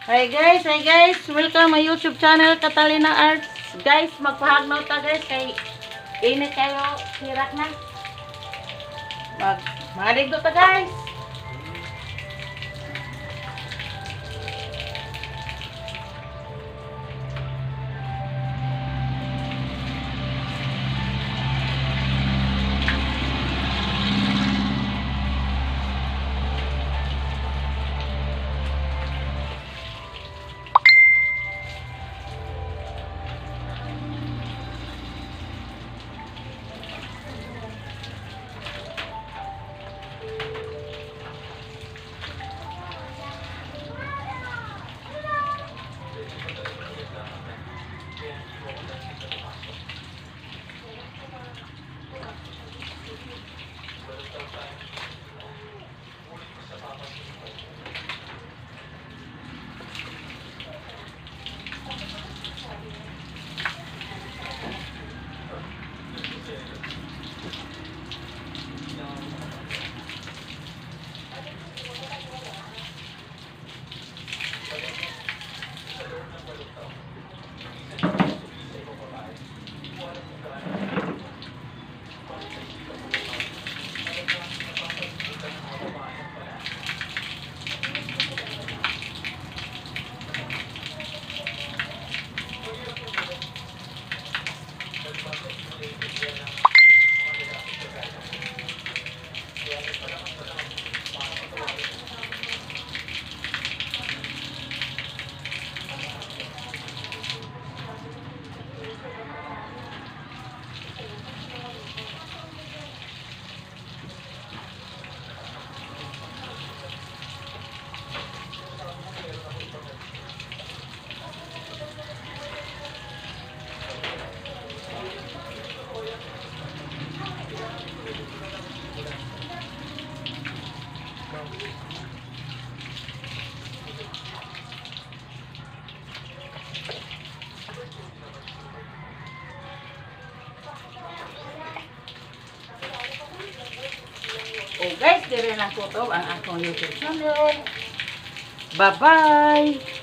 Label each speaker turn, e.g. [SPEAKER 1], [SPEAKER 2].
[SPEAKER 1] Hi guys, hi guys. Welcome my YouTube channel, Catalina Arts. Guys, magpahagnaw ta, guys, kay init kayo, hirak na. Maligdo ta, guys. Oh guys, dire lang ko to ang akong YouTube channel. Bye-bye.